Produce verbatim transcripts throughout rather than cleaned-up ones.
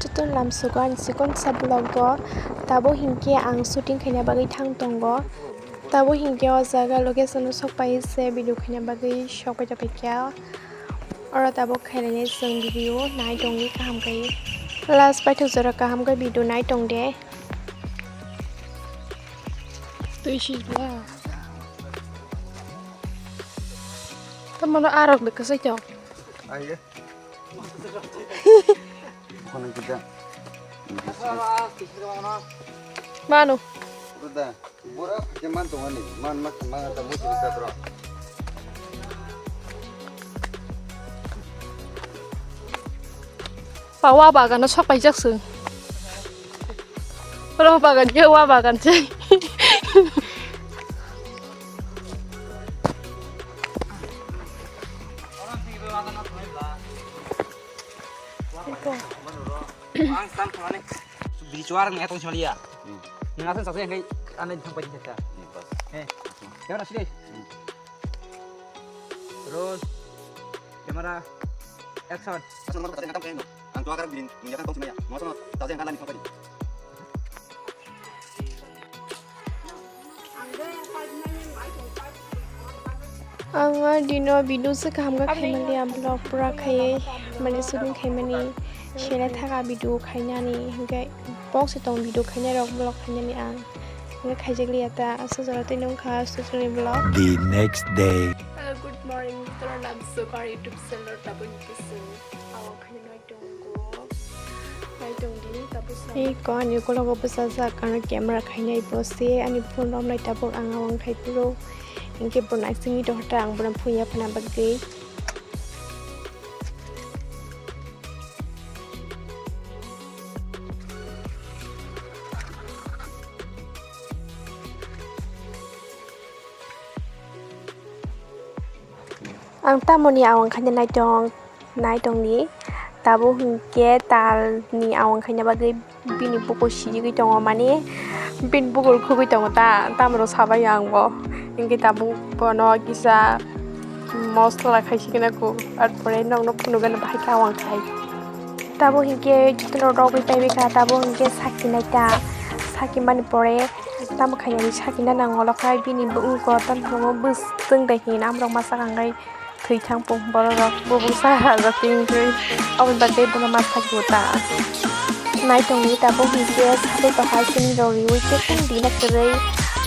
Jotono lamsogo ani chikon sa vlog o. Tabuk hinkhe ang shooting khaina bagwi thang tongo. Tabuk hinkhe o jaga location o sok pai se video khaina bagwi sok pai ta paikha. Oro tabuk khainani chwng video nai tongwi kaham khe. Last paithak jora kaham khe video nai tong de. Twi sijla. Tamano arok de kwsai tong. Aye. Kono kita. Manu. Udah. Bora pakai man tong ani. Man mak man ta musi kita bro. Pawa bagan sok paijak sung. Oro bagan je wa bagan je. Ang sam thani. Biri chuar ngai tong chaliya. Nang asan sakse ngai ane thang pai thata. Eh. Kaya na sile. Roll. Camera. Action. Ang tua karang biring, nungya kan tong simaya. Mosono, taje yang kan lani thang pai. Ang a dino video se kaham khe khaimani, ang vlog pura khai mani shooting khaimani sele thaka video khainani, hinkhe box se tong video khainai rok vlog khainani ang hinkhe khaijakliya ta. Aswk jora tei nung kha social vlog. The next day. Hello, good morning. Toro lam sukar YouTube channel tabuk kising. Aw khainani. Tongo. Naitong di, tabuk sa. Iko ani ukologo bwsajak, ano camera khainai bo se, ani phone romnai tabuk ang awang khai phuru. Hinkhe bo naisingwi dohor ta, ang bono phone yaphana bagwi. Ang tamoni awang khaina naitong, naitongni tabuk hinkhe talni awang khaina bagwi bini bukur sijigwi tongo, mani bini bukur khugwi tongo ta, tamrok sabai ang bo. Hinkhe tabuk bono kisa mosla khai sikhe nang kuk, ar pore nokno phunukgana bahai khe awang khai. Tabuk hinkhe jotono rogwi paibai kha, tabuk hinkhe sakinai ta, sakimani pore tamo khainani sakina nango, lokha bini bwswk tamo bwswk de hin amrok masa kangai thwi thang pung borok rok bubuk sa ha jotting twi, oboni bagwi bono ma sakio ta. Naitongni tabuk hinkhe sabai bahai chini rok riui khe kung dina kwrwi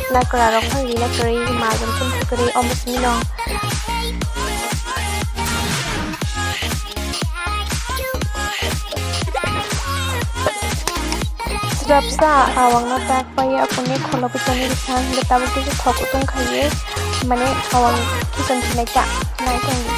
nakra rok phang dina kwrwi majang kung kwrwi omo simi no. Swrapsa awangno tak pai aphuru khulogwi tongwi rwkha, hwnkhe tabuk khe khok kutung khaiwi, mane, awang khichon khinai ta nai tongdi.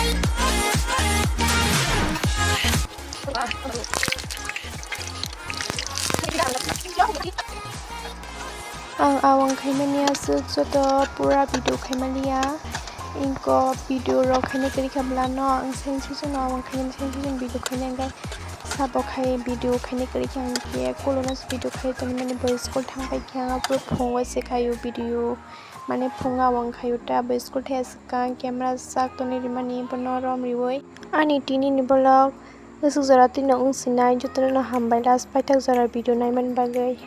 Ang awang khaimani aswk joto pura video khaimaliya. Ingko video rok khaina kwrwi kha bwlano ang sensation awang khaina sensation video khaina hwnkhe sabo khai video khaina kwrwi kha hwnkhe kulono se video khai tongmani bo school thang pai kha ang aphuru phungo se khaio video mane phungo awang khaio ta bo school thai aswk kha camera sak tonwi rimani bono rom riui ani tini ni vlog. Aswk jora twino wng sinai, jotono hambai last paithak jora video naimani bagwi.